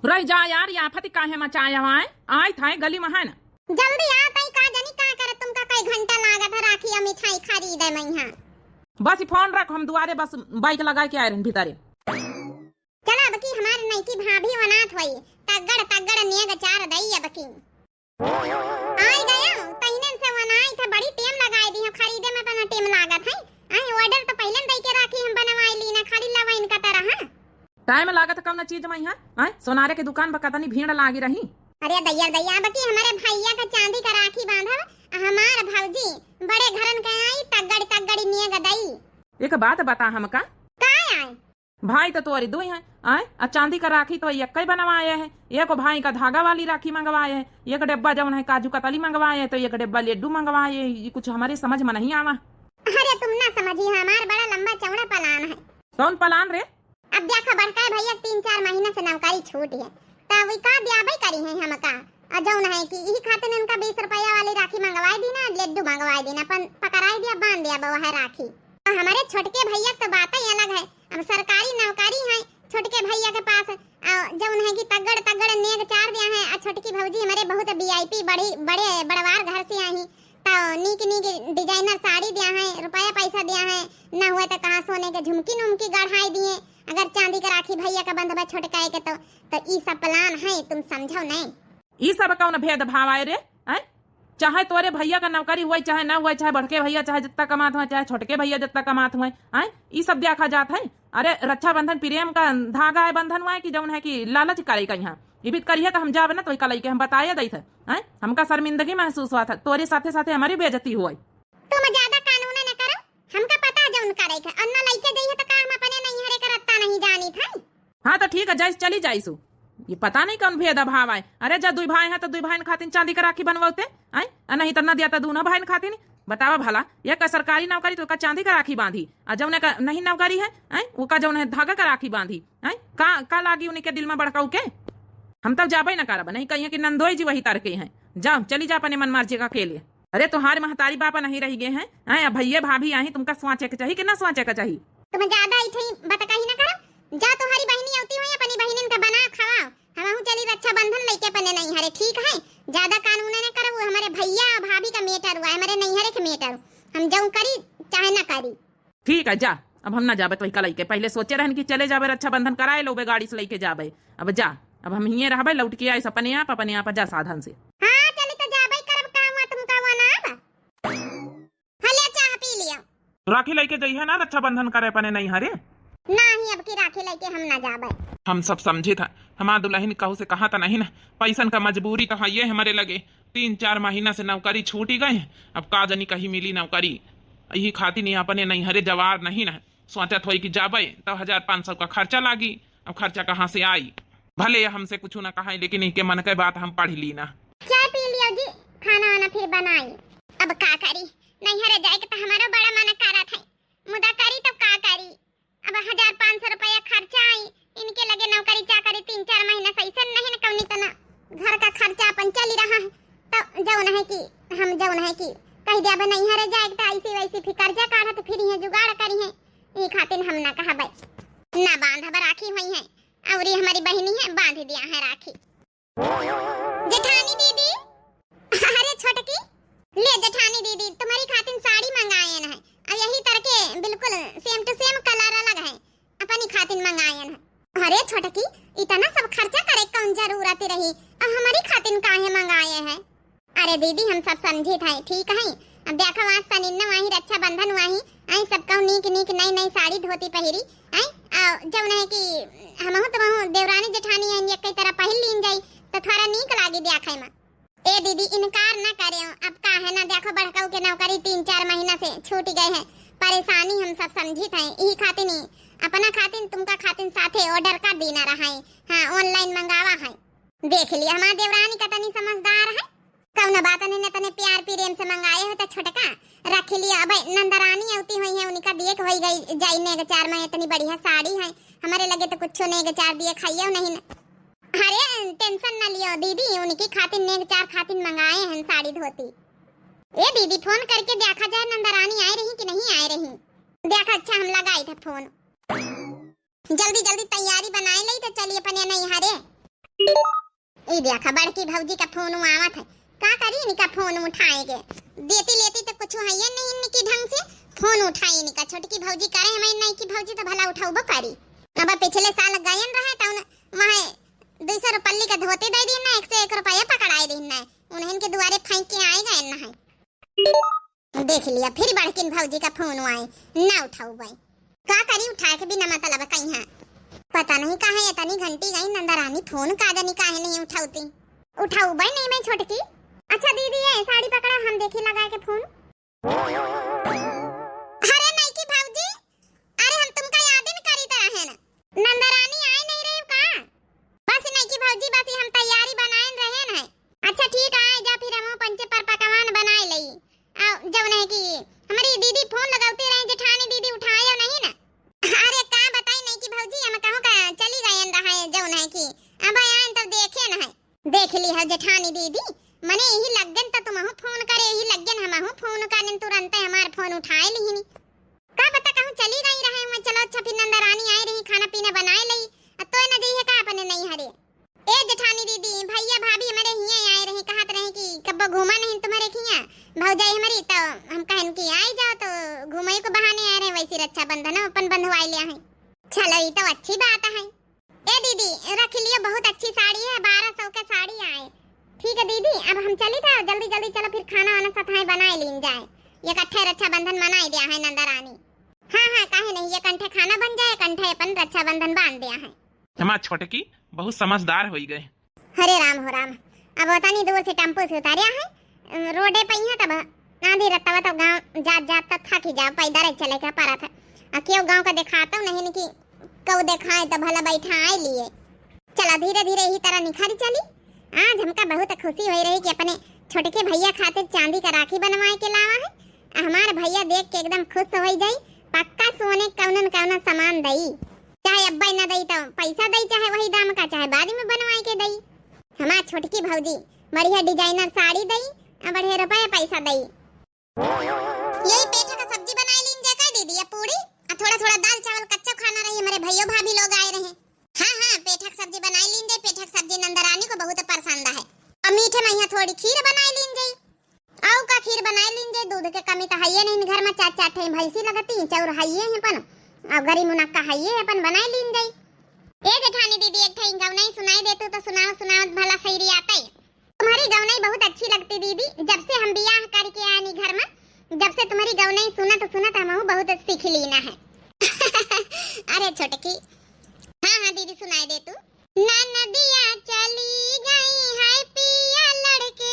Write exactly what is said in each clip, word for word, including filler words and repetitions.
रह जा यार, ये आफत काहे मचाया हुआ है? आय थाए गली में है ना। जल्दी आ तई, का जानी का करत तुमका कई घंटा लागत है राखी और मिठाई खरीदे में यहाँ। बस ये फोन रख, हम दुआरे बस बाइक लगा के आए रहन भीतरे। चला अब की हमार नईकी भाभी वनात होई, तगड़ तगड़ नेग चार दई अब की। आय गया, तहिनन से वनाई थे, बड़ी टेम लगाई दी है, खरीदे में अपना टेम लागत है। आय ऑर्डर तो पहले दई के राखी हम बनवाई ली ना, खाली लवाइन का तरह, हाँ। टाइम लागत कौन चीज में यहाँ? आय सोनारे के दुकान पर कतनी भीड़ लागी रही। अरे दैया दैया, अब की हमारे भैया का चांदी का राखी बांधब, आ हमार भौजी बड़े घरन के आई, तगड़ तगड़ नेग दई। एक बात बता हमका। का आय? भाई तो तोरे दुई हैं, आय? आ चांदी का राखी तो एक ही बनवाए है, एक भाई का धागा वाली राखी मंगवाए है, एक डिब्बा जौन है काजू कतली मंगवाए है, तो एक डिब्बा लड्डू मंगवाए है। ये कुछ हमारे समझ में नहीं आवा। अरे तुम ना समझी, हमार बड़ा लंबा चौड़ा प्लान है। कौन प्लान रे? अब देखा बड़का भैया तीन चार महीना से नौकरी छूट है, तो वे का ब्याबे करी है हमका। और जौन है कि यही खातिर इनका बीस रुपया वाली राखी मंगवाई दी ना, लड्डू मंगवाई दी ना, अपन पकड़ाई दिया, बांध दिया वह राखी। और हमारे छोटके भैया के तो बात ही अलग है, अब सरकारी नौकरी है छोटके भैया के पास, आ, जौन है कि तगड़ तगड़ नेग चार दिया है। आ छोटकी भौजी हमारे बहुत वीआईपी बड़ी, बड़े बड़वार घर से आई, तो नीक नीक डिजाइनर साड़ी दिया है, रुपया पैसा दिया है, ना हुए तो कहाँ सोने के झुमकी नुमकी गढ़ाई दिए। अगर चांदी के राखी भैया का बंधबा छोटका के तो, तो ई सब प्लान है, तुम समझो नहीं। ई सब कौन भेदभाव आए रे? हैं? चाहे तोरे भैया का नौकरी हुए, चाहे ना हुए, चाहे बड़के भैया चाहे जितना कमात हुए, चाहे छोटके भैया जितना कमात हुए, हैं? ई सब देखा जात है। अरे रक्षाबंधन प्रेम का धागा है, बंधन हुआ है कि जौन है कि लालच करे का यहाँ। ई भी करिए तो हम जाबे ना तो ई कलई के हम बताए दई थे, हैं? हमका शर्मिंदगी महसूस हुआ था, तोरे साथे साथे हमारी बेइज्जती हुई। तुम ज्यादा कानून न करो, हमका पता जौन करे के, और न लइके जइहे तो का हम अपने नैहरे के रत्ता नहीं जानी था। हाँ तो ठीक है, जाइस चली जाइसु। ये पता नहीं कौन भेद भाव आए। अरे जा दुई भाई हैं तो दुई भाई खातिन चांदी का राखी बनवाते आए, आ नहीं तो न दिया तो दोनों भाई खातिन। बतावा भला, एक का सरकारी नौकरी तो का चांदी का राखी बांधी, आ जौन का नहीं नौकरी है आए, वो का जौन है धागा का राखी बांधी आए, का, का लागी उनके दिल में बड़काऊ के? हम तब जाबे न करब, नहीं कहिए कि नंदोई जी वही तरके हैं। जाओ चली जा अपने मन मर्जी का अकेले। अरे तोहार महतारी बाप नहीं रहि गए हैं, हैं? अब भैये भाभी आही, तुमका सोचे के चाही कि ना सोचे के चाही? तुम ज्यादा इठई बतकही ना करो। जा तोहारी बहिनी अउती होई, अपनी बहिनिन का बनाओ खवाओ। हमहू चली रक्षाबंधन लइके अपने नैहरे, ठीक है? ज्यादा कानून ना करो, वो हमारे भैया और भाभी का मैटर हुआ है, हमारे नैहरे के मैटर। हम जौन करी चाहे ना करी। ठीक है, जा, अब हम ना जाबे तोही का लइके। पहिले सोचे रहन कि चले जाबे, रक्षाबंधन कराए लोबे, गाड़ी से लइके जाबे। अब जा, अब हम हिये रहबे, लौट के आइस अपने आप, अपने आप जा साधन से। हाँ, चली तो जाबे करब, का हुआ तुमका हुआ ना अब? हाँ, ले चाह पी लियो। राखी लइके जइहे ना रक्षाबंधन करे अपने नैहरे। नाही, अब की राखी लइके हम ना जाबे। हम सब समझित है, हमार दुलहिन कहू से कहा त नहीं ना, पैसन का मजबूरी तो है ये हमारे लगे। तीन चार महीना से नौकरी छूटी गए हैं, अब का जानी कहीं मिली नौकरी। यही खातिर नहीं अपने नैहरे जवार नहीं ना, सोचत होई कि जाबे तो हजार पाँच सौ का खर्चा लागी, अब खर्चा कहाँ से आई? भले ये हमसे कुछ ना कहाई, लेकिन इनके मन के बात हम पढ़ ली ना। चाय पी लियो जी, खाना वाना फिर बनाई। अब का करी, नैहरे जाए के तो हमारो बड़ा मन करत है, मुदा करी तो का करी? अब हजार पाँच सौ रुपया खर्चा आई, इनके लगे नौकरी चाकरी तीन चार महीना से ऐसे नहीं न कौनी तना घर का खर्चा अपन चली रहा है। तो जौन है कि हम जौन है कि कह दिया अब नैहरे जाए तो ऐसी वैसी फिर कर्जा काढ़त फिर ये जुगाड़ करी है, ये खातिर हम ना कहबे। ना बांधब राखी हुई है, और ये हमारी बहिनी है, बांध दिया है राखी। जेठानी दीदी, अरे छोटकी, ले जेठानी दीदी, तुम्हारी खातिन साड़ी मंगायन है, और यही तरह के बिल्कुल same to same colour अलग है, अपनी खातिन मंगायन है। अरे छोटकी, इतना सब खर्चा करे कौन जरूरत रही, और हमारी खातिन काहे मंगाए है? अरे दीदी, हम सब समझित है, ठीक है। अब देखो, आज सनिन्ना वही, रक्षाबंधन वही, आई सब कहूँ नीक नीक नई नई साड़ी धोती पहिरी, आई, आ, जौन है कि हमहू तो वहू देवरानी जेठानी है, एक तरह पहिर लीन जाई, तो थोड़ा नीक लागी देखे में। ए दीदी, इनकार ना करे, अब का है ना, देखो बड़काऊ के नौकरी तीन चार महीना से छूट गए है, परेशानी हम सब समझित है, यही खातिर नहीं, अपना खातिर तुमका खातिर साथे order कर दी ना रहा है, हाँ, online मंगावा है। देख लिया, हमार देवरानी का तनी समझदार है, कौनो बात नहीं, न तने प्यार प्रेम से मंगाए हो तो छोटका रख लियो। अब नंदरानी अउती हुई है, उनका दिए के होई गई जाई नेग चार में, इतनी बढ़िया साड़ी है, हमारे लगे तो कुछो नेग चार दिए खाइयो नहीं न। अरे tension न लियो दीदी, उनकी खातिर नेग चार खातिर मंगाए हैं साड़ी धोती। ए दीदी, फोन करके देखा जाए नंदरानी आए रही कि नहीं आए रही। देखा, अच्छा हम लगाई था फोन। जल्दी जल्दी तैयारी बनाए लई तो चली अपने नैहरे। ई देखा, बड़की भौजी का फोन आवत है। का करी इनका फोन उठाए के? देती लेती तो कुछ है ये नहीं इनकी ढंग से। फोन उठाई इनका, छोटकी भौजी करे हमारी नईकी भौजी तो भला उठाउबो करी। अब पिछले साल गयन रहे तो उन वहाँ दुई सौ रुपल्ली का धोती दे दीन ना, एक सौ एक रुपया पकड़ाए दीन ना, उन्हें के दुआरे फेंक के आए गए ना है। देख लिया, फिर बड़किन भौजी का फोन आए, ना उठाउबे। का करी उठा के बिना मतलब कहीं है। पता नहीं काहे इतनी घंटी गई, नंदरानी फोन का जानी काहे नहीं उठाउती। उठाउबे नहीं मैं छोटकी। अच्छा दीदी, ये साड़ी पकड़ा, हम देखी लगा के फोन। अरे नईकी भौजी, अरे हम तुमका याद ही नहीं करी तरह है ना। नंदरानी आए नहीं रही का? बस नईकी भौजी, बस हम तैयारी बनाए रहे हैं। अच्छा ठीक, आए जा फिर, हम पंचे पर पकवान बनाए लई। आ, जौन है कि हमारी दीदी फोन लगावती रहे, जेठानी दीदी उठाए नहीं ना। अरे का बताई नईकी भौजी, हम कहूँ का चली गए रहे, जौन है कि अब आए तब देखे न है। देख ली है जेठानी दीदी, मने यही लग्गन त तुमहू फोन करे, यही लग्गन हमहू फोन करें, तुरंते हमार फोन उठाए लिहिनी। का पता कहूँ चली गई रहे हुआ। चलो अच्छा, फिर नंदरानी आई रही, खाना पीना बनाए लई, अब तो न जइहे का अपने नहीं हरे। ए जेठानी दीदी, भैया भाभी हमारे हियाँ आए रहे, कहत रहे कि कब्बो घूमा नहीं तुम्हारे खियाँ भौजाई हमारी, तो हम कहन कि आई जाओ, तो घूमे को बहाने आए रहे, वैसे रक्षाबंधन अपन बंधवाए लिया है। चलो ये तो अच्छी बात है। ए दीदी, रख लियो, बहुत अच्छी साड़ी है, बारह सौ के साड़ी आए। ठीक है दीदी, अब हम चली था, जल्दी जल्दी चलो, फिर खाना वाना सथाई बनाए लीन जाए, इकट्ठे रक्षाबंधन मनाए दिया है नंदरानी। हाँ हाँ, काहे नहीं, इकट्ठे खाना बन जाए, इकट्ठे अपन रक्षाबंधन बांध दिया है। हमार छोटकी बहुत समझदार होई गए। हरे राम हो राम, अब तनी दूर से टेम्पो से उतारिया है, रोडे पे ही है, तब आधी रस्तवा तो गाँव जात जात तक थक ही जाओ, पैदल ही चले के पड़त है। आ केहू गाँव का देखातो नहीं कि कऊ देखाए तो भला बैठा आए लिए। चला धीरे धीरे यही तरह निखर चली। आज हमका बहुत खुशी होई रही कि अपने छोटके भैया खातिर चांदी का राखी बनवाए के लावा है। आ हमार भैया देख के एकदम खुश होई जाई, पक्का सोने कौनन कौना सामान दई, चाहे अब्बे न दई तो पैसा दई, चाहे वही दाम का, चाहे बाद में बनवाए के दई। हमार छोटकी भौजी बढ़िया designer साड़ी दई, आ बढ़िया रुपया पैसा दई। यही पेठा का सब्जी बनाए लीन जाए का दीदी, या पूड़ी, आ थोड़ा थोड़ा दाल चावल कच्चा खाना रही, हमारे भैया भाभी लोग आए रहे। हाँ हाँ, पेठा का सब्जी बनाए लीन जाए, पेठा का सब्जी नंदरानी को बहुत पसंद है। और मीठे में यहाँ थोड़ी खीर बनाए लीन जाए। आऊ का खीर बनाए लीन जाए, दूध के कमी तो हइये नहीं घर में, चार चार ठे भैंसी लगती, चाउर हइये है अपन, और गरी मुनक्का हइये अपन, बनाए लीन जाए। ए जेठानी दीदी, एक ठे गवनई सुनाई देतू तो सुनाओ, सुनाओ भला सही रियाते। तुम्हारी गवनई बहुत अच्छी लगती दीदी, जब से हम बियाह करके आनी घर में, जब से तुम्हारी गवनई सुनत सुनत हमहू बहुत सीख लीना है। अरे छोटकी, हाँ हाँ दीदी सुनाई देतू। ननदिया चली गई है पिया लड़के,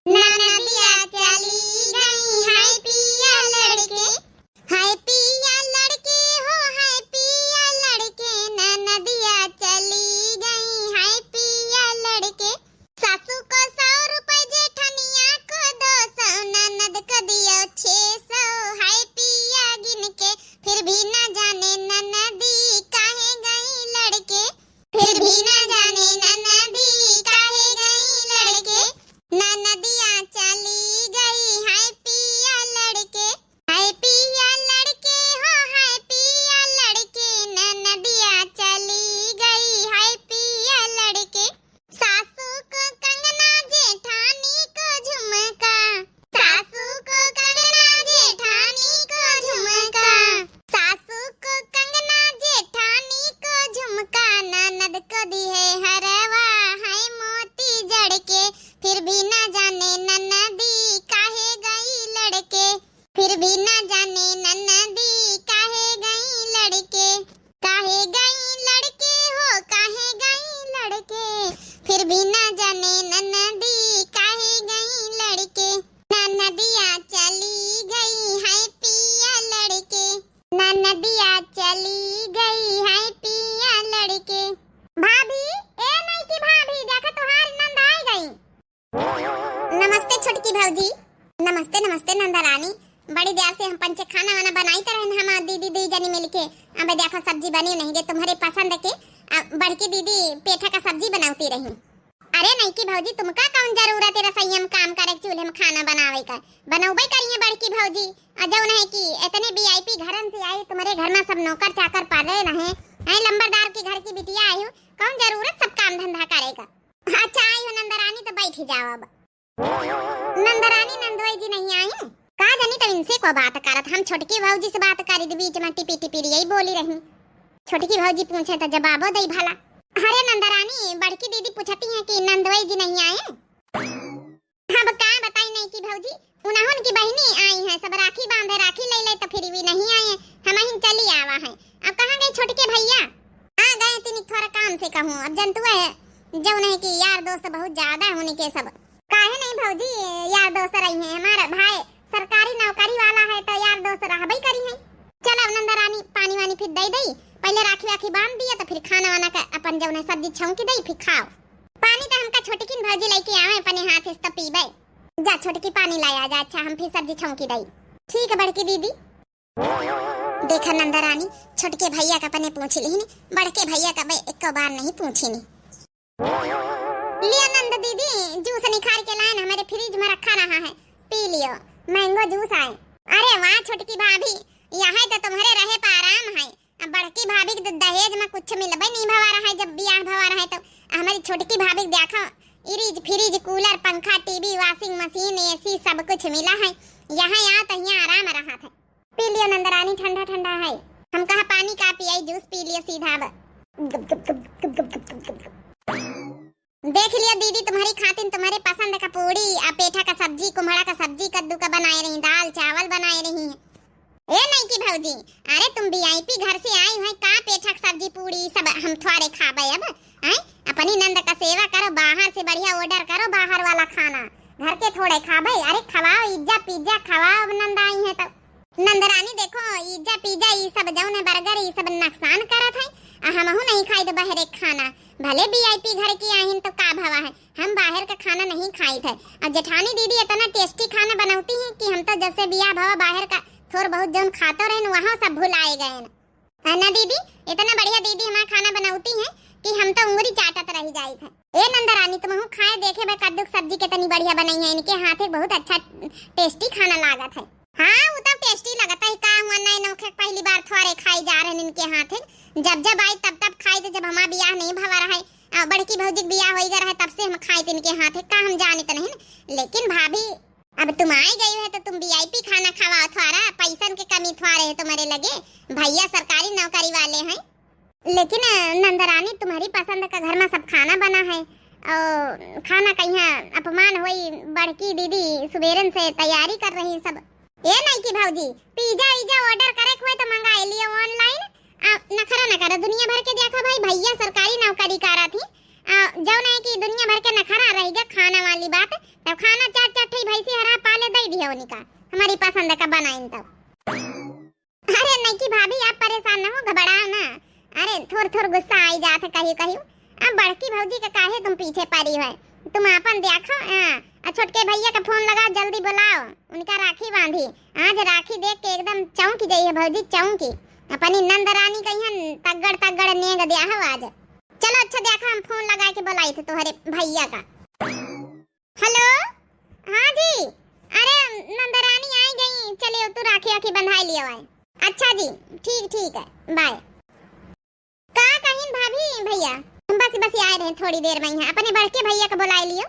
ननदिया चली गई है पिया लड़के, है पिया लड़के हो, है पिया लड़के, ननदिया चली गई है पिया लड़के। सासू को सौ रुपए, जेठनिया को दो सौ, ननद को दियो छह सौ, है पिया गिन के, फिर भी ना जाने ननदी काहे गई लड़के, फिर भी ना जाने ननदी काहे गई लड़के, ननदिया चली गई है पिया लड़के, है पिया लड़के हो, है पिया लड़के, ननदिया चली गई है पिया लड़के। सासू को कंगना, जेठानी को झुमका, सासू को कंगना, जेठानी को झुमका, सासू को कंगना, जेठानी को झुमका, ननद को दिहे हरवा है मोती जड़ के, फिर भी ना जाने ननदी काहे गई लड़के, फिर भी ना जाने ननदी काहे गई लड़के, काहे गई लड़के हो, काहे गई लड़के, फिर भी ना जाने ननदी काहे गई लड़के। ननदिया चली गई है पिया लड़के, ननदिया चली गई है पिया लड़के। भाभी, ए नईकी भाभी, देखा तोहार नंद आ गई। नमस्ते छोटकी भौजी। नमस्ते, नमस्ते नंदा रानी। बड़ी देर से हम पंचे खाना वाना बनाई तो रहन, हम दीदी दुई जनी मिलके। अब देखो सब्जी बनी नहीं गे तुम्हारे पसंद के। अब बड़की दीदी पेठा का सब्जी बनावती रही। अरे नईकी भौजी, तुमका कौन जरूरत है रसोई में काम करे के, चूल्हे में खाना बनावे का? बनौबे करिए बड़की भौजी। आ जौन है कि इतने वीआईपी घरन से आई, तुम्हारे घर में सब नौकर चाकर पाले रहे हैं, लंबरदार के घर की बिटिया आई हो, कौन जरूरत सब काम धंधा करे का? अब नंदरानी नंदोई जी नहीं आई? का जानी तब इनसे को बात करत, हम छोटकी भौजी से बात करी त बीच में टिपी टिपी यही बोली रही। छोटकी भौजी पूछे त जवाबो दई भला। अरे नंदरानी, बड़की दीदी पूछती हैं कि नंदोई जी नहीं आए? अब का बताई नहीं कि भौजी, उन्हों की बहिनी आई हैं, सब राखी बांधे, राखी ले ले तो फिर भी नहीं आए, हम ही चली आवा है। अब कहाँ गए छोटके भैया? आ गए तिनी थोड़ा काम से कहूँ, अब जनतुआ है जौन है कि यार दोस्त बहुत ज्यादा है उनके सब। काहे नहीं भौजी, यार दोस्त रही हैं, हमारा भाई सरकारी नौकरी वाला है तो यार दोस्त रहबे करी हैं। चल अब नंदरानी पानी वानी फिर दे दई, पहले राखी वाखी बांध दिया तो फिर खाना वाना का अपन जौन है सब्जी छौंकी दई फिर खाओ। पानी तो हमका छोटकिन भौजी लेके आवे अपने हाथ से तो पीबे। जा छोटकी पानी लाया जा। अच्छा हम फिर सब्जी छौंकी दई। ठीक है बड़की दीदी। देखा नंदरानी, छोटके भैया का अपने पूछ लिहिन, बड़के भैया का बे एको बार नहीं पूछिन। लिया नंद दीदी, जूस निकाल के लाइन, हमारे फ्रिज में रखा रहा है, पी लियो, मैंगो जूस आए। अरे वाह छोटकी भाभी, यहाँ तो तुम्हारे रहे पर आराम है। अब बड़की भाभी के तो दहेज में कुछ मिलबे नहीं भवा रहा है, जब बियाह भवा रहा है तो हमारी छोटकी भाभी के देखो, फ्रिज, फ्रिज, कूलर, पंखा, टीवी, वॉशिंग मशीन, एसी सब कुछ मिला है। यहाँ आओ तो यहाँ आराम रहा है। पी लियो नंदरानी, ठंडा ठंडा है। हम कहा पानी का पियाई, जूस पी लियो सीधा अब। देख लियो दीदी, तुम्हारी खातिन तुम्हारे पसंद का पूड़ी, आ पेठा का सब्जी, कुम्हड़ा का सब्जी, कद्दू का बनाए रही, दाल चावल बनाए रही है। ए नईकी भौजी, अरे तुम वीआईपी घर से आई हो, का पेठा का सब्जी पूड़ी सब हम थोड़े खाबे अब? हैं? अपनी नंद का सेवा करो, बाहर से बढ़िया ऑर्डर करो, बाहर वाला खाना, घर के थोड़े खाबे। अरे खवाओ, इज्जा पिज्जा खवाओ, अब नंद आई है तो। नंदरानी देखो, इज्जा पिज्जा ई सब जौन है बर्गर ई सब नुकसान करत है, आ हमहू नहीं खाई तो बाहर एक खाना। भले वीआईपी घर की आहिन तो का भवा है, हम बाहर का खाना नहीं खाई थे। और जेठानी दीदी इतना टेस्टी खाना बनौती हैं कि हम तो जैसे बियाह भवा बाहर का थोड़ बहुत जौन खातो रहन वहाँ सब भुलाए गए हैं। है ना दीदी, इतना बढ़िया दीदी हमारा खाना बनौती हैं कि हम तो उंगली चाटत रह जाई थे। ए नंदरानी, तुमहू खाए देखे बे कद्दू की सब्जी कितनी बढ़िया बनाई है, इनके हाथे बहुत अच्छा टेस्टी खाना लागत है। हाँ, वो तो टेस्टी लगता है, का हुआ नए नौखे पहली बार थोड़े खाई जा रहे हैं इनके हाथे। जब जब आई तब तब खाई थे, जब हमारा बियाह नहीं भवा रहा है, आ, बड़की भौजी के बियाह होई गया रहा है, तब से हम खाई थे इनके हाथे, का हम जानित नहीं। लेकिन भाभी, अब तुम आई गई है तो तुम वीआईपी खाना खवाओ, थोड़ा पैसन के कमी थोड़े है तुम्हारे लगे, भैया सरकारी नौकरी वाले हैं। लेकिन अ, नंदरानी, तुम्हारी पसंद का घर में सब खाना बना है और खाना कहिया अपमान होई, बड़की दीदी सुबेरन से तैयारी कर रही सब। ए नईकी भौजी, पिज्जा विज्जा ऑर्डर करे के होए तो मंगाई लियो ऑनलाइन। आ, नखरा न करो, दुनिया भर के देखो भाई, भैया सरकारी नौकरी करा थी, आ, जौन है कि दुनिया भर के नखरा रह गया खाना वाली बात, तब खाना चार चार ठे भैंसी हरा पाले दे दिया उनका, हमारी पसंद का बनाइन तब। अरे नईकी भाभी, आप परेशान ना हो, घबराओ ना। अरे थोड़ थोड़ गुस्सा आई जात है कहियो कहियो। अब बड़की भौजी के काहे तुम पीछे पड़ी हो? तुम आपन देखो, हाँ, आ छोटके भैया का फोन लगाओ, जल्दी बुलाओ, उनका राखी बांधी। आज राखी देख के एकदम चौंक जाई है भौजी, चौंकी। अपनी नंदरानी कहियन तगड़ तगड़ नेग दिया हो आज। चलो अच्छा देखा, हम फोन लगा के बुलाई थे तोहरे भैया का। हेलो, हाँ जी, अरे नंदरानी आई गई, चलियो तू राखी आखी बंधाई लियो आए। अच्छा जी, ठीक, ठीक है, बाय। का कहिन भाभी, भैया? हम बस, बस आए रहे थोड़ी देर में यहाँ, अपने बड़के भैया का बुलाए लियो।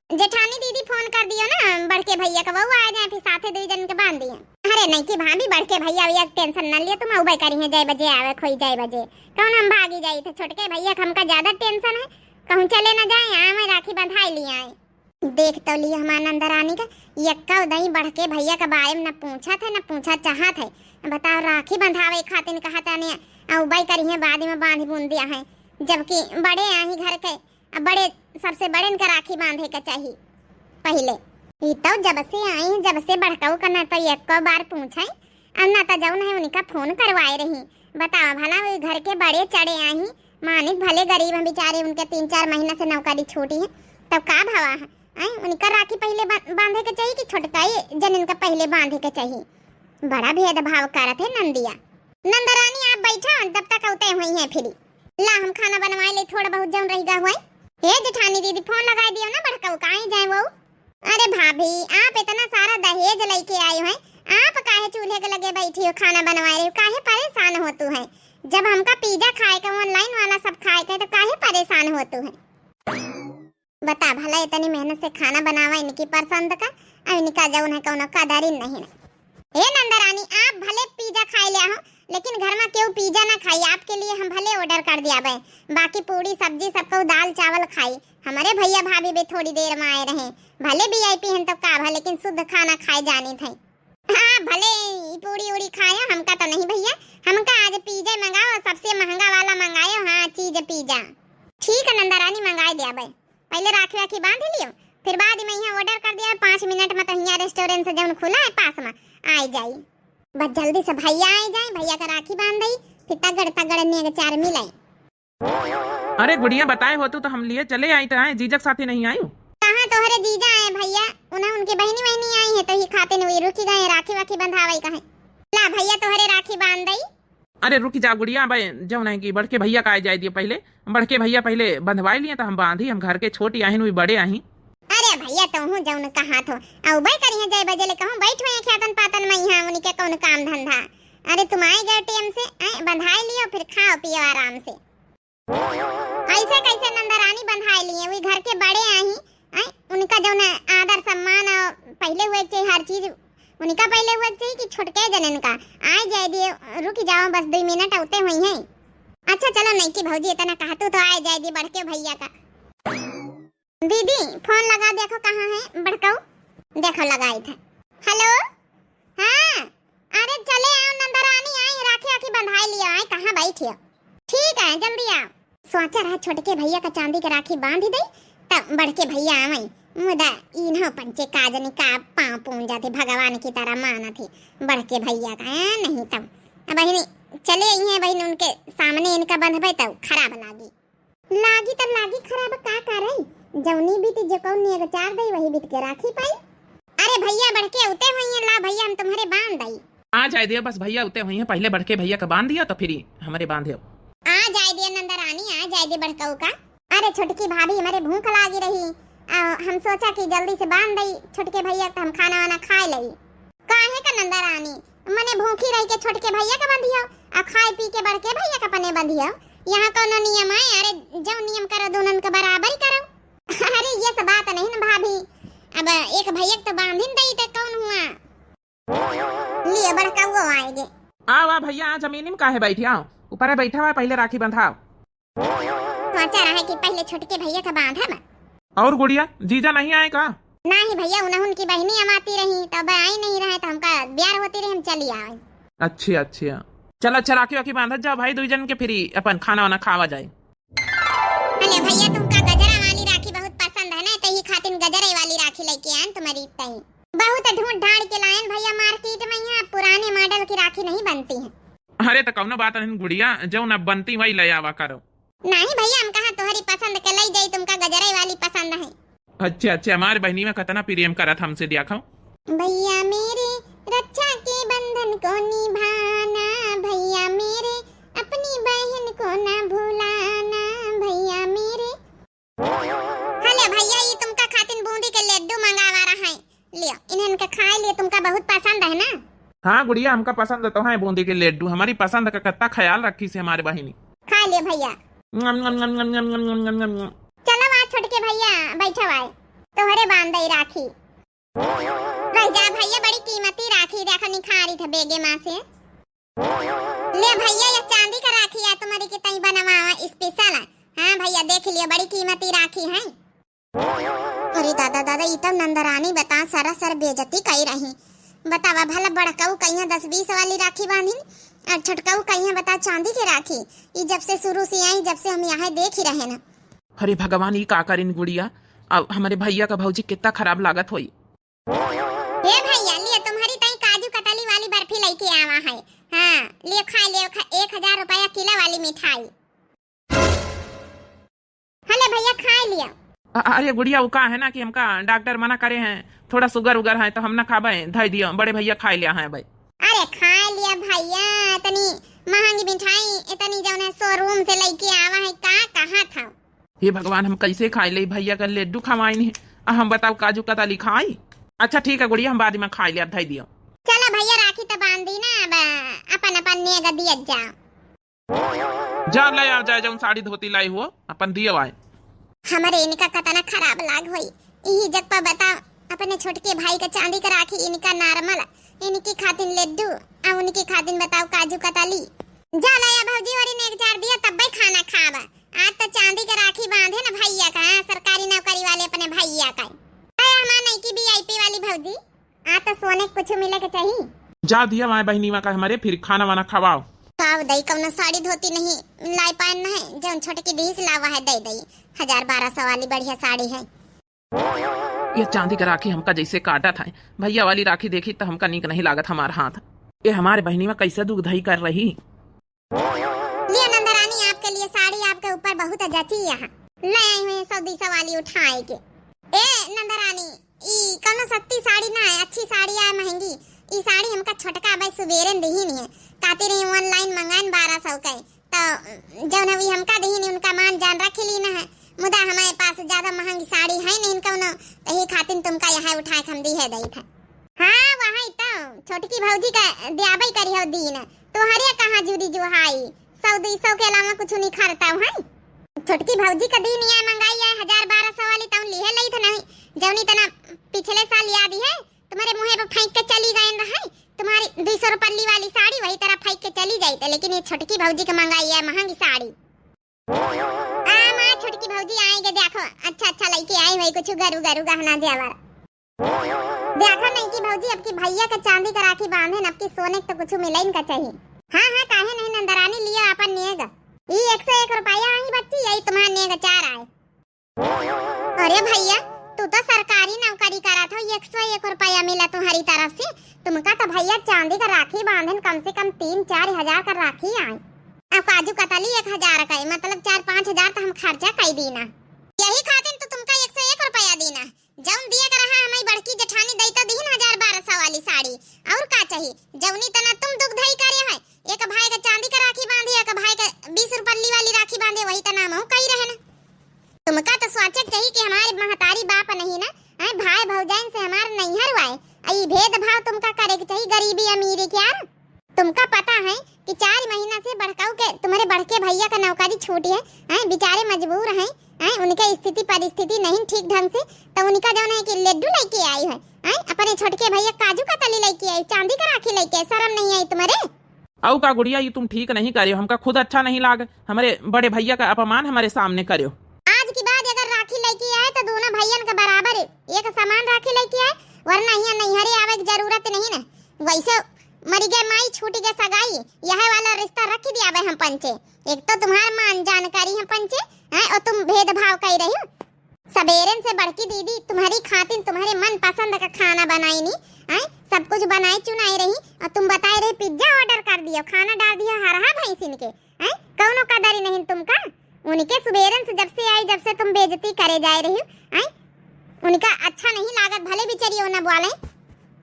जेठानी दीदी फोन कर दियो ना बड़के भैया का, वो आ जाए, फिर साथे दो जन के बांध दिए। अरे नईकी भाभी, बड़के भैया, भैया टेंशन न लियो तुम, उबे करी है, जय बजे आवे, खोई जय बजे, कौन हम भागी जाई थे, छोटके भैया का हमका ज्यादा टेंशन है, कहूँ चले न जाए, आवे राखी बंधाई लिए आए। देख तो ली हमार नंदरानी का, यक्का उदई बड़के भैया के बारे में न पूछत है, न पूछा चाहत है। बताओ, राखी बंधावे खातिर कहत है, आ उबई करिहे, बाद में बांध बूंद दिया है, जबकि बड़े आही घर के, अब बड़े, सबसे बड़े इनका राखी बांधे के चाही पहले। ई तो जब से आई हैं, जब से बड़काऊ का न तो यक्को बार पूछे, अब ना तो जौन है उनका फोन करवाए रही। बतावा भला, वो घर के बड़े चढ़े आही, मानिक भले गरीब हैं बेचारे, उनके तीन चार महीना से नौकरी छूटी है, तब का भवा है? आई, उनका राखी पहले बा-, बांधे के चाहिए कि छोटकाई जन इनका पहले बांधे के चाहिए? बड़ा भेदभाव करत है नंदिया। नंदरानी आप बैठा, जब तक औते हुई हैं फिरी। ला हम खाना बनवाए ले, थोड़ा बहुत जौन रह गया हुआ है। हे जेठानी दीदी, फोन लगा दियो ना बड़काऊ, काहे जाए वो। अरे भाभी, आप इतना सारा दहेज लेके आए हैं, आप काहे चूल्हे के लगे बैठी हो, खाना बनवा रही हो, काहे परेशान हो तू है? जब हमका पिज्जा खाए के, ऑनलाइन वाला सब खाए के, तो काहे परेशान हो तू है? बता भला, इतनी मेहनत से खाना बनावा इनकी पसंद का, और इनका जौन है कौनो कदर ही नहीं। हे नंदरानी, आप भले पिज्जा खाए ले हो, लेकिन घर में केहू पिज्जा ना खाई। आपके लिए हम भले order कर दियाबे, बाकी पूड़ी सब्जी सबको दाल चावल खाई। हमारे भैया भाभी भी थोड़ी देर में आए रहे, भले VIP हैं तो का भा, लेकिन शुद्ध खाना खाए जानी थे। हाँ, भले ई पूड़ी उड़ी खायो, हमका तो नहीं भैया, हमका आज पिज्जा मंगाओ, सबसे महंगा वाला मंगायो। हाँ, चीज पिज्जा। ठीक है नंदरानी, मंगाए दियाबे। पहले राखी वाखी बांध लियो, फिर बाद में यहाँ order कर दिया, पाँच मिनट में तो यहाँ restaurant से जौन खुला है पास में, आए जाई। बस जल्दी से भैया आए जाए, भैया का राखी बांध दई, फिर तगड़ तगड़ नेग चार मिलाई। अरे गुड़िया, बताए होतू तो हम लिए चले आई, तो आए, जीजक साथे नहीं आयू। कहाँ तोहरे जीजा आए भैया, उन्हें उनकी बहनी वहनी आई है, तो ही खाते हुए रुकी गए, राखी वाखी बंधावई कहे। ला भैया, तोहरे राखी बांध दई। अरे रुकी जा गुड़िया, अबे जौन है कि बड़के भैया का आए जाए दियो पहले, बड़के भैया पहले बंधवाई लिए तो हम बांधी, हम घर के छोटी आहिन, वी बड़े आही। अरे भैया, तोहू जौन कहा थो, अउबे करिहे जय बजे ले कहूँ, बैठ हुए खेतन पातन में यहाँ, उनके कौन काम धंधा। अरे तुम आए गए time से, आए बंधाई लियो, फिर खाओ पियो आराम से। ऐसे कैसे नंदरानी बंधाई लिए, वी घर के बड़े आही, आए उनका जौन आदर सम्मान और पहले हुए के चाहिए हर चीज, उनका पहले हुए के चाहिए कि छोटके जनन का। आए जाए दिए, रुक जाओ बस दो मिनट, आते हुई हैं। अच्छा चलो नैकी भौजी, इतना कहतू तो आए जाए दिए बड़के भैया का। दीदी, फोन लगा देखो कहाँ है बड़कऊ। देखो लगाई थे। हेलो, हाँ, अरे चले आओ नंदरानी, आई राखी आखी बंधाई लियो, आई कहाँ बैठी हो? ठीक है, जल्दी आओ। सोचा रहा छोटके भैया का चांदी के राखी बांध दे, तब बड़के भैया आवई। मुदा इन्हों पंचे काजनी का पाँव पूंजा थे, भगवान की तरह माना थे बड़के भैया का, हैं? नहीं तब अब बहिनी चले आई हैं बहिनी, उनके सामने इनका बंधबे तब खराब लागी। लागी तब लागी खराब का करे, जौनी बीत जो कौन नियगचार दई वही बीत के राखी पाई। अरे भैया बड़के उते हुई हैं, ला भैया हम तुम्हारे बांध दई। आ जाए दियो बस भैया उते हुई हैं, पहले बड़के भैया का बांध दिया तो फिर हमारे बांधे। आ जाए दिया नंदरानी, आ जाए दिया बड़कऊ का। अरे छोटकी भाभी हमारे भूख लागी रही, आ, हम सोचा कि जल्दी से बांध दई छोटके भैया तो हम खाना वाना खाए लई। काहे का नंदरानी, मने भूखी रही के छोटके भैया का बंधियो, आ खाए पी के बड़के भैया का पने बंधियो। यहाँ कौनो नियम है? अरे जौन नियम करो दोनों के बराबर ही करो। अरे ये सब बात नहीं ना भाभी, अब एक भैया के तो बांधिन दई तो कौन हुआ। लियो बड़कउओ आएगे। आओ, आओ भैया, आ जमीनी में काहे बैठे, आओ ऊपर बैठा हुआ, पहले राखी बंधाओ। सोचा रहा कि पहले छोटके भैया का बांधा बा। और गुड़िया, जीजा नहीं आए का? नहीं भैया, उन्हें उनकी बहनी अमाती रही, तब आई नहीं रहे, तो हमका ब्यार होती रही, हम चली आए। अच्छे, अच्छे। चलो, अच्छा, राखी वाखी बांधत जाओ भाई, दुई जन के फिर अपन खाना वाना खावा जाए। अरे भैया, तुमका गजरा वाली राखी बहुत पसंद है ना, तही खातिर गजरे वाली राखी लेके आयन तुम्हारी तही। बहुत ढूंढ ढांड के लायन भैया market में, यहाँ पुराने model की राखी नहीं बनती है। अरे तो कौनो बात नहीं गुड़िया, जौन अब बनती वही ले आवा करो। नहीं भैया, हम कहा तोहरी पसंद के लई जाई, तुमका गजरे वाली पसंद है। अच्छा, अच्छा, हमारे बहनी में कितना प्रेम करत हमसे, देखो। भैया मेरे, रक्षा के बंधन को निभाना, भैया मेरे, अपनी बहन को ना भुलाना, भैया मेरे। हले भैया, ई तुमका खातिन बूंदी के लड्डू मंगावा रहा है, लियो, इन्हन के खाए लिए, तुमका बहुत पसंद है ना? हाँ गुड़िया, हमका पसंद तो है बूंदी के लड्डू, हमारी पसंद का कितना ख्याल रखी से हमारे बहिनी। खा लियो भैया। नम, नम, नम। चलो आ छोटके भैया, बैठो आए, तोहरे बांध दई राखी। रह जा भैया, बड़ी कीमती राखी, देखो निखारी थे बेगे माँ से। ले भैया, ये चांदी का राखी है तुम्हारी की तई बनवावा special है। हाँ भैया, देख लियो, बड़ी कीमती राखी है। अरे दादा, दादा, ई तब नंदरानी बता सरासर बेइज्जती कई रही। बतावा भला, बड़कऊ कहिया दस बीस वाली राखी बांधिन, और छोटकऊ कहिया बता चांदी के राखी। ई जब से शुरू से आई, जब से हम यहाँ देख ही रहे ना। अरे भगवान, ई का करिन गुड़िया, अब हमारे भैया का भौजी कितना खराब लागत होई। हे भैया, लिए तुम्हारी तई काजू कतली वाली बर्फी लेके आवा है। हाँ, लिए खा लियो, खा, एक हजार रुपया किलो वाली मिठाई। हले भैया, खा लिया। अ-, अरे गुड़िया, वो का है ना कि हमका डॉक्टर मना करे हैं, थोड़ा sugar उगर है तो हम ना खाबे, धई दियो, बड़े भैया खा लिया है भाई। अरे खा लिया भैया, इतनी महंगी मिठाई, इतनी जौन है showroom से लेके आवा है, का कहा था? हे भगवान, हम कैसे खाई ले, भैया का लड्डू खवाई नहीं, आ हम बताओ काजू कतली खाई? अच्छा ठीक है गुड़िया, हम बाद में खाई ले, अब धई दियो। चलो भैया, राखी तो बांध दी ना, अब अपन अपन नेग दियत जाओ। जा ले आ जाए, जौन साड़ी धोती लाई हो, अपन दियो आए। हमरे इनका कतना खराब लाग होई। इही जग पर बताओ, अपने छोटके भाई का चांदी का राखी, इनका नारमल, इनकी खातिन लड्डू, आ उनकी खातिन बताओ काजू कतली। जा लाया भौजी, और इन्हें एक चार दिया तब्बे खाना खाब। आज तो चांदी का राखी बांधे ना भैया का, हाँ, सरकारी नौकरी वाले अपने भैया का। आया हमार नईकी वीआईपी वाली भौजी, आ तो सोने के कुछ मिले के चाहिए। जा दिया माय बहिनी मा का हमरे, फिर खाना वाना खवाओ। खाओ दई, कौनो साड़ी धोती नहीं लाई पाए न है, जौन छोटकी दीस लावा है दे दई, हजार बारह सौ वाली बढ़िया साड़ी है। ये चांदी का राखी हमका जैसे काटत है, भैया वाली राखी देखी तो हमका नीक नहीं लागत हमार हाथ। ये हमारे बहिनी मा कैसे दुगधई कर रही। लिया नंदरानी, आपके लिए साड़ी आपके ऊपर बहुत जची। यहाँ ले आई हुई सौ दो सौ वाली उठाए के। ए नंदरानी, ई कौनो सस्ती साड़ी ना है, अच्छी साड़ी है महंगी। ई साड़ी हमका छोटका भाई सुबेरे दिहिन है, काती रही ऑनलाइन मंगाइन बारह सौ के, तो जौन अभी हमका दिहिन उनका मान जान रख ली ना है। मुदा हमारे पास ज्यादा महंगी साड़ी है नहीं कौनो, तो यही खातिन तुमका यहाँ उठाए के हम दिहे दई थे। हाँ, वही तो छोटकी भौजी का द्याबई करी हो दीन, तोहरे कहाँ जुड़ी जुहाई, सौ दो सौ के अलावा कुछ नहीं खरता है। छोटकी भौजी का दीन या मंगाई है हजार बारह सौ वाली, तौन लिहे लई थे नहीं, जौनी तना पिछले साल याद है, तुम्हारे मुँहे पे फेंक के चली गए रहे, तुम्हारी दो सौ रुपल्ली वाली साड़ी वही तरह फेंक के चली जाई थे, लेकिन ये छोटकी भौजी का मंगाई है महंगी साड़ी। आ माँ, छोटकी भौजी आएंगे, देखो अच्छा अच्छा लइके आई हुई कुछ गरु गरु गहना जेवर। देखो नईकी भौजी, अब की भैया के चांदी का राखी बांधे न, अब की सोने के तो कुछ मिले इनका चाहिए। हाँ हाँ, काहे नहीं नंदरानी, लियो आपन नेग। ई एक सौ एक रुपया आई बच्ची, यही तुम्हार नेग चार आए। अरे भैया, तू तो सरकारी नौकरी करत हो, एक सौ एक रुपया मिला तुम्हारी तरफ से, तुमका तो भैया चांदी का राखी बांधन कम से कम तीन चार हजार का राखी आई। अब काजू कतली एक हजार का है, मतलब चार पाँच हजार तो हम खर्चा कर दीना। यही खातिर तो तुमका एक सौ एक रुपया दीना। जौन दिया का रहा हमारी बड़की जेठानी दई तो दीन हजार बारह सौ वाली साड़ी, और का चाहिए? जौनी तना तुम दुगधई करे है, एक भाई का चांदी का राखी बांधे, एक भाई का बीस रुपल्ली वाली राखी बांधे, वही तना महू कही रहे ना। तुमका तो सोचे के चाहिए कि हमारे महतारी बाप नहीं ना, हैं, भाई भौजाइन से हमार नैहर वाए। आ ई भेदभाव तुमका करे के चाहिए गरीबी अमीरी के यार। तुमका पता है कि चार महीना से बड़काऊ के, तुम्हारे बड़के भैया का नौकरी छूटी है, हैं, बेचारे मजबूर हैं, हैं, उनके स्थिति परिस्थिति नहीं ठीक ढंग से, तो उनका जौन है कि लड्डू लेके आई है, हैं, अपने छोटके भैया काजू कतली लेके आई, चांदी का राखी लेके आई, शर्म नहीं आई तुम्हारे? अउ का गुड़िया, ई तुम ठीक नहीं करेउ, हमका खुद अच्छा नहीं लाग, हमरे बड़े भैया का अपमान हमरे सामने करेउ। आज के बाद अगर राखी लेके आए तो दोनों भैयन के बराबर एक समान राखी लेके आए, वरना यहाँ नैहरे आवे की जरूरत नहीं ना। वैसे मरी गए माई, छूट गए सगाई, यह वाला रिश्ता रख दिया बे हम पंचे। एक तो तुम्हार मान जान करी हम पंचे, हैं, और तुम भेदभाव कर रही हो। सबेरन से बड़की दीदी तुम्हारी खातिर तुम्हारे मन पसंद का खाना बनाई नी, हैं, सब कुछ बनाए चुनाए रही, और तुम बताए रहे पिज्जा ऑर्डर कर दियो, खाना डाल दियो हरहा भैंसिन के, हैं, कौनो कदर ही नहीं तुमका। उनके सुबेरन से जब से आई, जब से तुम बेइज्जती करे जाए रही हो, हैं, उनका अच्छा नहीं लागत, भले बिचरियो ना बोले,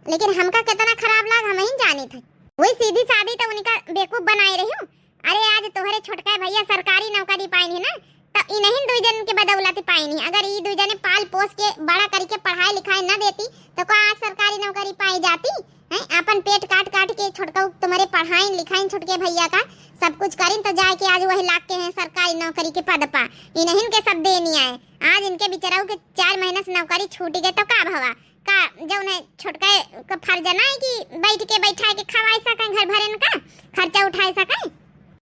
लेकिन हमका कितना खराब लाग, हम ही जानी थे। वही सीधी सादी तो उनका बेवकूफ बनाए रही हो। अरे, आज तोहरे छोटका भैया सरकारी नौकरी पाइन है ना, तो इन्हीं दुई जन के बदौलत पाइन है। अगर ई दुई जने पाल पोस के बड़ा करके पढ़ाई लिखाई ना देती, तो का आज सरकारी नौकरी पाई जाती? हैं, अपन पेट काट काट के छोटका तुम्हारे पढ़ाइन लिखाइन छोटके भैया का, सब कुछ करिन, तो जाए के आज वही लाग के हैं सरकारी नौकरी के पद पा। इन्हीं के सब देनी आए। आज इनके बिचरऊ के चार महीना से नौकरी छूट गए, तो का भवा? का जौन है छोटका का फर्ज ना है कि बैठ के बैठा के खवाए सके, घर भरन का खर्चा उठाए सके?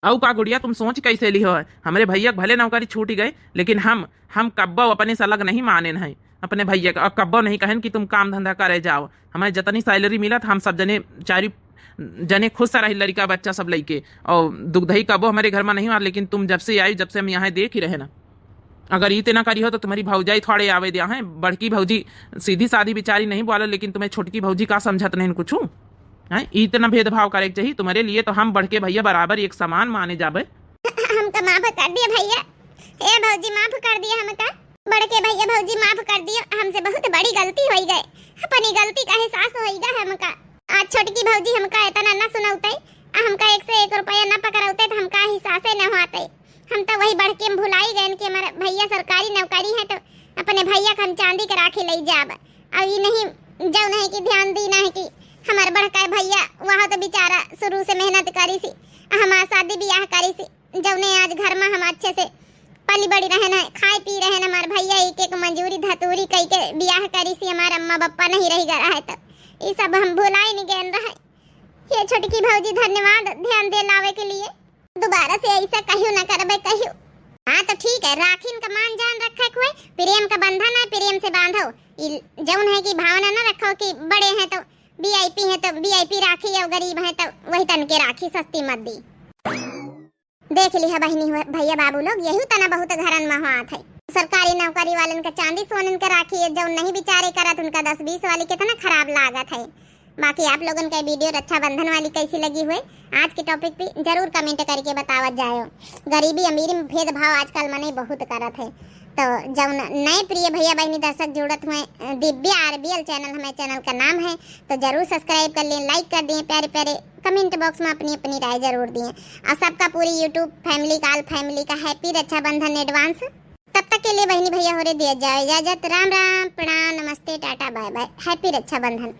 अउ का गुड़िया, तुम सोच कैसे लिहो है? हमरे भैया के भले नौकरी छूट गए, लेकिन हम, हम कब्बो अपने से अलग नहीं मानेन है अपने भैया का, और कब्बो नहीं कहन कि तुम काम धंधा करे जाओ। हमारे जतनी सैलरी मिलत, हम सब जने, चारी जने खुश रही, लड़का बच्चा सब लइके, और दुगधई कब्बो हमारे घर में नहीं हुआ, लेकिन तुम जब से आई, जब से हम यहाँ देख ही रहे ना। अगर ई ते ना करी हो तो तुम्हारी भौजाई थोड़े आवे दिया है। बड़की भौजी सीधी सादी बिचारी नहीं बोला, लेकिन तुम्हें छोटकी भौजी का समझत नहीं कुछ है? ई ते ना भेदभाव करे के चाहिए। तुम्हारे लिए तो हम बड़के भैया बराबर एक समान माने जाबे। हमका माफ कर दिया भैया, ए भौजी माफ कर दिया हमका। बड़के भैया भौजी माफ कर दिया, हमसे बहुत बड़ी गलती होई गए, अपनी गलती का एहसास होई गए हमका। आज छोटकी भौजी हमका इतना ना सुनौते, आ हमका एक से एक रुपया ना पकड़ौते तो हमका एहसासे न होते। हम तो वही बड़के में भुलाई गए कि हमारे भैया सरकारी नौकरी है, तो अपने भैया का हम चांदी के राखी ले जाब। और ये नहीं, जौन है कि ध्यान दी ना है कि हमारे बड़का भैया, वह तो बेचारा शुरू से मेहनत करी सी, हमार शादी ब्याह करी सी, जौने आज घर में हम अच्छे से पली बड़ी रहे ना, खाए पी रहे ना, हमारे के बियाह करी सी हमार अम्मा बप्पा नहीं रही गरा है, तो ई सब हम भुलाई नहीं गए रहे। ये छोटकी भौजी, धन्यवाद ध्यान दे लावे के लिए। दोबारा से ऐसा कहियो ना करबे कहियो। हाँ तो ठीक है, राखिन का मान जान रखे हुए, प्रेम का बंधन है, प्रेम से बांधो। ई जौन है कि भावना ना रखो कि बड़े हैं तो वीआईपी हैं तो वीआईपी राखी, और गरीब हैं तो वही तन के राखी, सस्ती मत दी। देख लिहा बहिनी हुआ, भैया बाबू लोग, यही तना बहुत घरन में हुआत है। सरकारी नौकरी वालन का चांदी सोनन का राखी, ये जौन नहीं बेचारे करत उनका दस बीस वाली कितना खराब लागत है। बाकी आप लोगन का वीडियो रक्षाबंधन वाली कैसी लगी हुए, आज के टॉपिक पे जरूर कमेंट करके बतावत जायो। गरीबी अमीरी में भेदभाव आजकल मनई बहुत करत है। तो जौन नए प्रिय भैया बहिनी दर्शक जुड़त हुए, दिव्या आरबीएल चैनल हमारे चैनल का नाम है, तो जरूर सब्सक्राइब कर लें, लाइक कर दें, प्यारे प्यारे कमेंट बॉक्स में अपनी अपनी राय जरूर दें। और सबका पूरी यूट्यूब फैमिली का, ऑल फैमिली का हैप्पी रक्षाबंधन एडवांस। तब तक के लिए बहिनी भैया हो रे दिया जाए इजाजत। राम राम, प्रणाम, नमस्ते, tata, bye bye, happy Rakshabandhan.